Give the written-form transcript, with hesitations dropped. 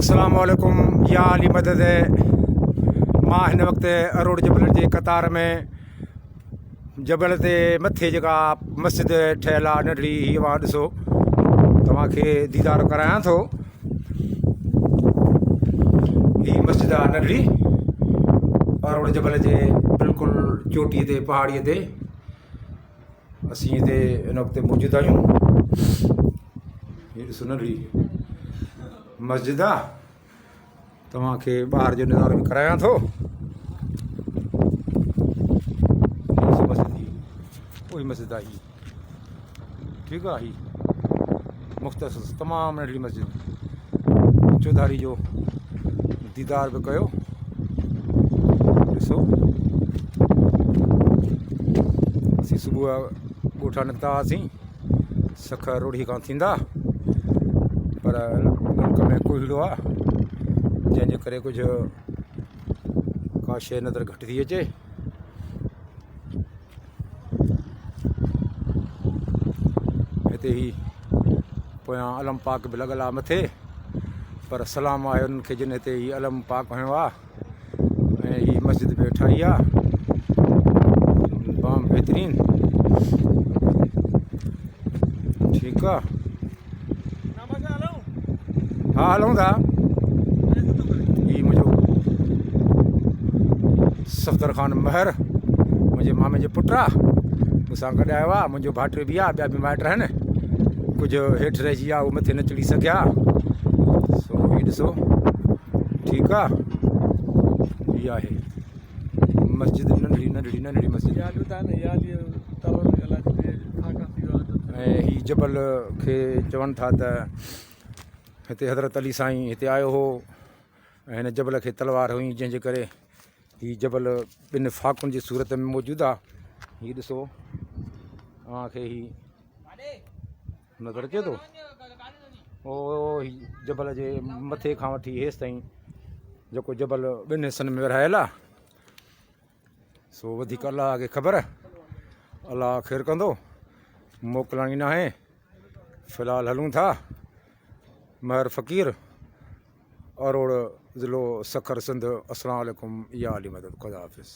السلام عليڪم يا علي مدد. مان هن وقت اروڙ جبلن جي قطار ۾ جبل تي مٿي جيڪا مسجد ٺهيل آهي ننڍڙي، هي اوهان ڏسو، توهان کي ديدار ڪرايان ٿو. هي مسجد آهي ننڍڙي، اروڙ جبل جي بلڪل چوٽي تي، پهاڙي تي اسين هتي هن وقت موجود آهيون. هي ڏسو ننڍڙي مسجد آ، توهان کي ٻاهر جو نظارو به ڪرايان ٿو. مسجد هي اهي مسجد آهي، ٺيڪ آ. هي مختصر تمام ننڍڙي مسجد، چوڌاري جو ديدار به ڪيو. ڏسو، اسين صبح ڳوٺان نڪتا هئاسين، سکر روهڙي کان ٿيندا، پر ملڪ ۾ ڪوهيڙو آ، جنهن جي ڪري ڪجهه ڪا شيء نظر گهٽ ٿي اچي. هتي هي پويان علم پاڪ به لڳل آ مٿي، پر سلام آهي انهن کي جن هتي هي علم پاڪ هنيو آ ۽ هي مسجد به ٺاهي آ، تمام بهترين. ٺيڪ آ، ها هلون ٿا. هي منهنجو صفدر خان مهر، منهنجي مامي جو پٽ آ، مون سان گڏ آيو آ. منهنجو ڀائٽيو به آ، ٻيا به مائٽ آهن، ڪجهه هيٺ رهجي ويا، اهي مٿي نه چڙهي سگهيا. سو هي ڏسو، ٺيڪ آ، هي آهي مسجد، ننڍڙي ننڍڙي ننڍڙي مسجد. ۽ هي جبل کي چون ٿا ته هتي حضرت علي سائين هتي آيو هو ۽ هن جبل کي تلوار هئي، جنهن جي ڪري هي جبل ٻن ڦاڪن جي صورت ۾ موجود آ. هي ڏسو، اوهان کي هي نظر اچي ٿو؟ او هي جبل جي مٿي کان وٺي هيس تائين جيڪو جبل ٻن حصن ۾ ورهايل آ. سو وڌيڪ الله کي خبر، الله خير ڪندو. موڪلاڻي ناهي، في الحال هلون ٿا. مهر فقير، اروڙ، ضلعو سکر، سنڌ. السلام عليڪم يا علي مدد، خدا حافظ.